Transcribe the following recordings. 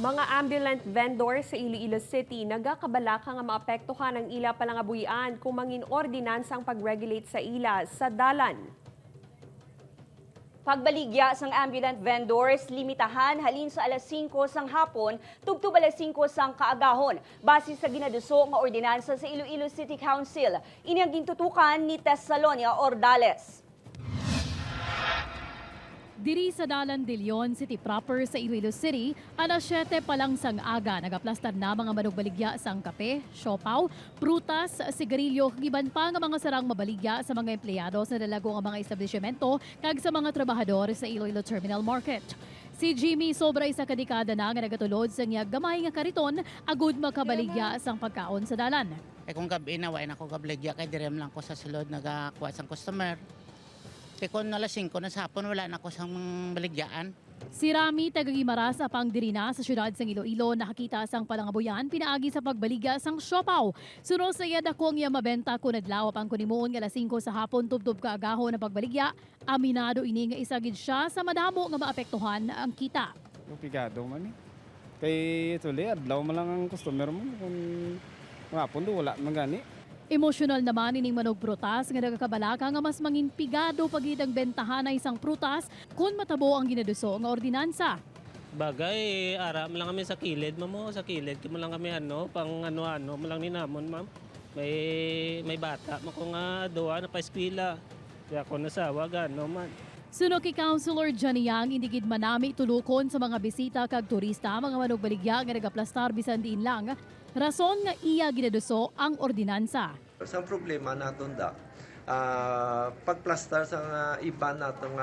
Mga ambulant vendor sa Iloilo City nagakabalaka nga maapektuhan ang ila palangabuhian kung mangin ordinansa ang pag-regulate sa ila sa dalan. Pagbaligya sang ambulant vendors, limitahan halin sa alas 5 sang hapon tubtob alas 5 sang kaagahon, base sa ginaduso nga ordinansa sa Iloilo City Council. Ini ang gintutukan ni Thessalonia Ordales. Diri sa Dalan de Leon City proper sa Iloilo City, alas 7 pa lang sang aga, nagaplastar na mga manugbaligya sang kape, siopaw, prutas, sigarilyo, kag iban pa nga mga sarang mabaligya sa mga empleyado sa dalago nga mga establishmento kag sa mga trabahador sa Iloilo Terminal Market. Si Jimmy, sobra isa ka dekada na nga nagatulod sa iya gamay nga kariton agud makabaligya sang pagkaon sa dalan. Eh kung gabi na, wala na ko gabaligya kay direm lang ko sa sulod nagakuha sang customer. Kay kung alas 5 na sa hapon, wala na ko sang baligyaan. Si Rami, taga Guimaras apang diri na sa syudad sang Iloilo, nakakita sang palangabuyan pinaagi sa pagbaligya sang siopaw. Suno sa iya, dako ang iya mabenta kun adlaw, apang kun himuon nga alas 5 sa hapon tubtob kaagahon ang pagbaligya, aminado ini nga isa gid siya sa madamo nga maapektuhan ang kita. Pigado man eh. Kay tuli, adlaw man lang ang customer mo. Kung hapon do, wala man gani. Emosyonal naman ining manog prutas nga nagakabalaka nga mas mangin pigado pa gid ang bentahan sang prutas kung matabo ang ginaduso nga ordinansa. Bagay, ara mo lang kami sa kilid, ma'am. Oh, sa kilid mo lang kami ano, pang ano-ano mo lang ni namon, ma'am. May bata mo ko nga duwa na pa-eskwela. Kaya ako nasawa, gano man. Suno kay Councilor Johnny Yang, hindi gid manami tulukon sa mga bisita kag turista mga manugbaligya nga nagaplastar bisan diin lang. Rason nga iya ginaduso ang ordinansa. Sa problema naton da, pagplastar sa nga iba natong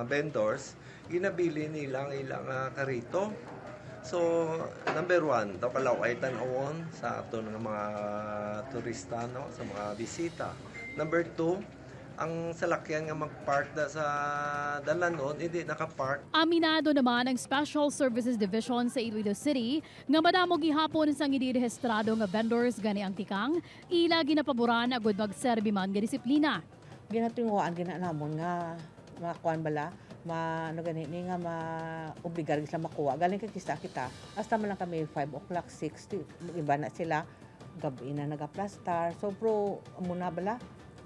vendors, ginabili nila ang ilang karito. So, number one, daw kalaway tan-awon sa aton nga mga turista, no, sa mga bisita. Number two, ang salakyan nga magpark da sa dalanon, hindi nakapark. Aminado naman ang Special Services Division sa Iloilo City nga madamo gihapon sang hindi rehistrado nga vendors, gani ang tikang ila ginapaboran agud magserbi man nga disiplina. Ginatinguan gina namon nga makuan bala, ma ano gani ni nga ma obligar sila makuha galing kay kita kita hasta man lang kami 5 o'clock, 6, iba na sila gabi na nagaplastar. So pro muna bala,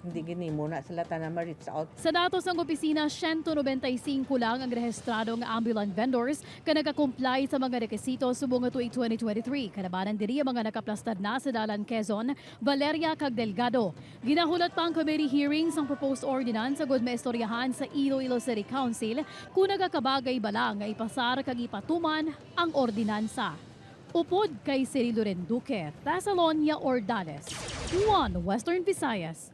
hindi gini muna sila tanan ma-reach out. Sa datos ng opisina, 195 lang ang rehistrado nga ambulant vendors ka nagka-comply sa mga rekisito subong nga tuig 2023. Kalabanan diri ang mga nakaplastad na sa Dalan Quezon, Valeria kag Delgado. Ginahulat pa ang committee hearings ang proposed ordinance agud maistoryahan sa Iloilo City Council kung nagakabagay bala nga ipasar kag ipatuman ang ordinansa. Upod kay Cirilo Renduque, Thessalonia Ordales, 1 Western Visayas.